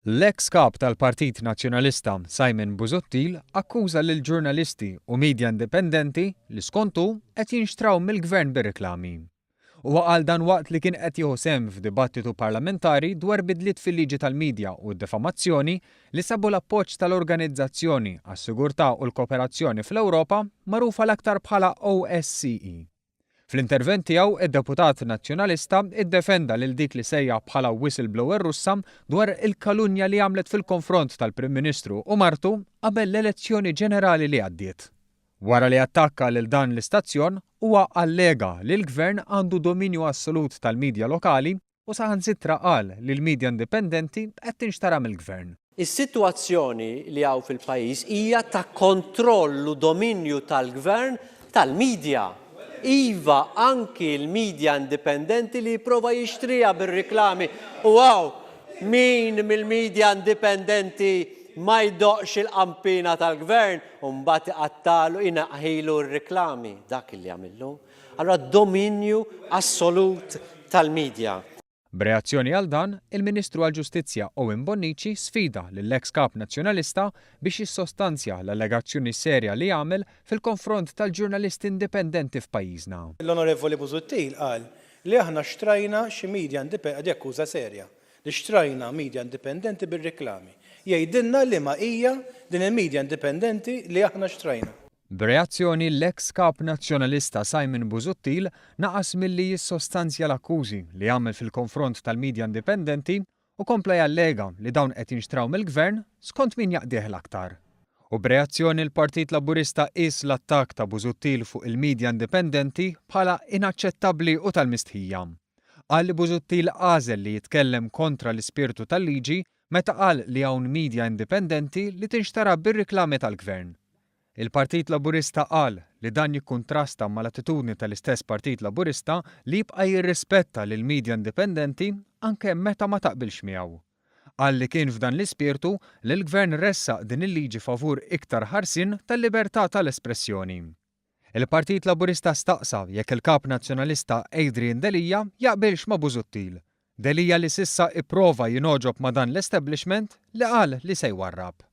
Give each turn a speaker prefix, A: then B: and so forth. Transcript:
A: L-eks Kap tal-Partit Nazzjonalista Simon Busuttil akkuża lill-ġurnalisti u media indipendenti li skont hu qed jinxtraw mill-Gvern bir-riklami. Huwa qal dan waqt li kien qed jieħu sehem f'dibattitu parlamentari dwar bidliet fil-liġi tal-media u d-defamazzjoni li sabu l-appoġġ tal-Organizzazzjoni għas-Sigurtà u l-Kooperazzjoni fl-Ewropa magħrufa l-aktar bħala OSCE. Fl-intervent tiegħu, id-deputat Nazzjonalista iddefenda lil dik li sejjaħ bħala whistleblower Russa dwar il-kalunja li għamlet fil-konfront tal-Prim Ministru u martu qabel l-elezzjoni ġenerali li għaddiet. Wara li attakka lil dan l-istazzjon, huwa allega li l-Gvern għandu dominju assolut tal-media lokali u saħansitra qal li l-media indipendenti qed tinxtara mill-Gvern.
B: Is-sitwazzjoni li hawn fil-pajjiż hija ta' kontroll u dominju tal-Gvern tal-media. Iva, anki l-media indipendenti li jipprova jixtriha bir-riklami u hawn min mill-media indipendenti ma jdoqqx il-qanpiena tal-Gvern u mbagħad iqattagħlu, inaqqħilu r-riklami. Dak li għamillu. Allura dominju assolut tal-media.
A: B'reazzjoni għal dan, il-Ministru għall-Ġustizzja Owen Bonnici sfida lill-eks Kap Nazzjonalista biex jissostanzja l-allegazzjoni serja li għamel fil-konfront tal-ġurnalisti indipendenti f'pajjiżna.
C: L-Onorevoli Busuttil qal li aħna xtrajna xi media indipendenti, di akkuża serja, li xtrajna media indipendenti bir-riklami. Jgħidilna liema hija din il-media indipendenti li aħna xtrajna.
A: B'reazzjoni, l-eks Kap Nazzjonalista Simon Busuttil naqas milli jissostanzja l-akkużi li għamel fil-konfront tal-media indipendenti u kompla jallega li dawn qed jinxtraw mill-Gvern skont min jaqdih l-aktar. U b'reazzjoni l-Partit Laburista qies l-attakk ta' Busuttil fuq il-media indipendenti bħala inaċċettabbli u tal-mistħija. Qal li Busuttil għażel li jitkellem kontra l-ispirtu tal-liġi meta qal li hawn media indipendenti li tinxtara bir-riklami tal-Gvern. Il-Partit Laburista qal li dan jikkuntrasta mal-attitudni tal-istess Partit Laburista li jibqa' jirrispetta lill-media indipendenti anke meta ma taqbilx miegħu. Qal li kien f'dan l-ispirtu li l-Gvern ressaq din il-liġi favur iktar ħarsien tal-libertà tal-espressjoni. Il-Partit Laburista staqsa jekk il-Kap Nazzjonalista Adrian Delia jaqbilx ma' Busuttil. Delia li s'issa ipprova jingħoġob ma' dan l-establishment li qal li se jwarrab.